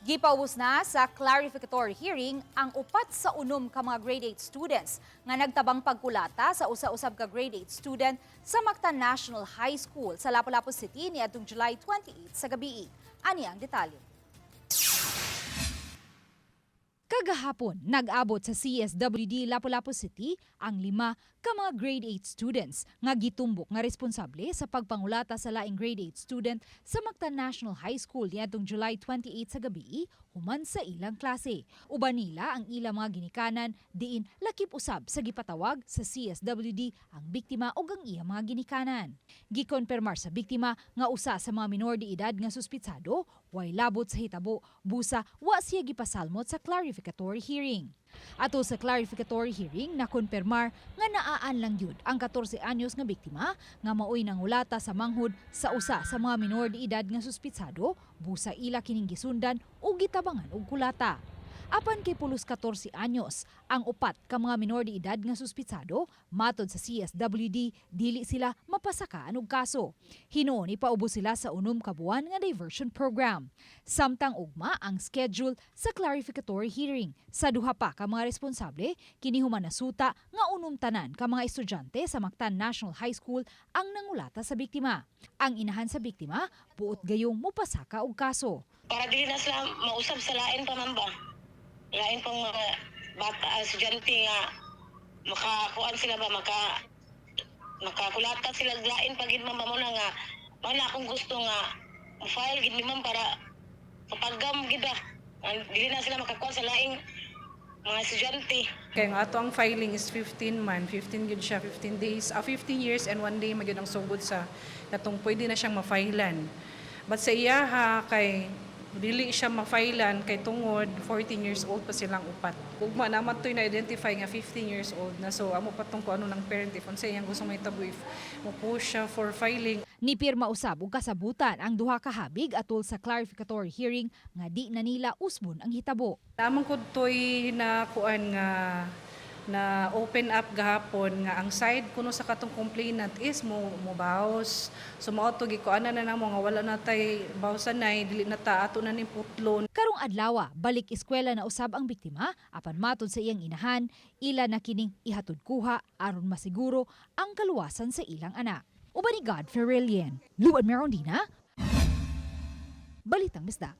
Gipaubos na sa clarificatory hearing ang 4 sa 6 ka mga grade 8 students nga nagtabang pagkulata sa usa-usab ka grade 8 student sa Mactan National High School sa Lapu-Lapu City niadtong July 28 sa gabi. Ani ang detalye. Kagahapon, nag-abot sa CSWD Lapu-Lapu City ang 5 ka mga grade 8 students nga gitumbok nga responsable sa pagpangulata sa laing grade 8 student sa Mactan National High School niadtong July 28 sa gabi human sa ilang klase. Uban nila ang ilang mga ginikanan, diin lakip usab sa gipatawag sa CSWD ang biktima ug ang iyang mga ginikanan. Gikonfirmar sa biktima nga usa sa mga minor de edad nga suspitsado way labot sa hitabo, busa wa siya gipasalmot sa clarificatory hearing. Ato sa clarificatory hearing, nakonfirmar nga naaan lang yun ang 14 anyos nga biktima nga maoy nangulata sa manghud sa usa sa mga minor de edad nga suspitsado, busa ila kining gisundan ug gitabangan og kulata. Apan kay pulos 14 anyos ang 4 ka mga minor de edad nga suspitsado, matod sa CSWD, dili sila mapasakaan og kaso. Hinuon ipaubos sila sa 6 ka buwan nga diversion program. Samtang ugma ang schedule sa clarificatory hearing sa duha pa ka mga responsable, kini human nasuta nga 6 tanan ka mga estudyante sa Mactan National High School ang nangulata sa biktima. Ang inahan sa biktima buot gayong mopasaka og kaso. Para dili na sila mausab sa lain pa man ba. Lain pang mga bata, estudyante nga makakuan sila ba, makakulata sila og lain pa gid, ma'am ba. Mo na nga mao na akong gusto nga file gid ni, ma'am, para kapagam gid ba. Ang dili na sila makakuan sa laing mga estudyante. Kaya nga ato ang filing is 15 man, 15 gud siya, 15 days, 15 years and 1 day magyud ang sugod sa katong pwede na siyang ma-filean. But sa iya ha, kay dili siya ma-filean kay tungod 14 years old pa silang 4. Ugma naman to'y na-identify nga 15 years old na, so amo pa tong kung ano ng parent if unsa iyang gusto mahitabo, if mo push siya for filing. Nipirma usab og kasabutan ang duha ka habig atol sa clarificatory hearing nga di na nila usbon ang hitabo. Namang ko to'y na kuan nga na open up gahapon nga ang side kuno sa katong complainant is mo baws. So mao to gikuanan na namo nga wala na tay bawsan nay, dili na ta ato na ning putlon. Karong adlaw, balik eskwela na usab ang biktima, apan matod sa iyang inahan, ila na kining ihatod kuha aron masiguro ang kaluwasan sa ilang anak. Uban ni God Ferrelian, Luan Merondina, Balitang Bisdak.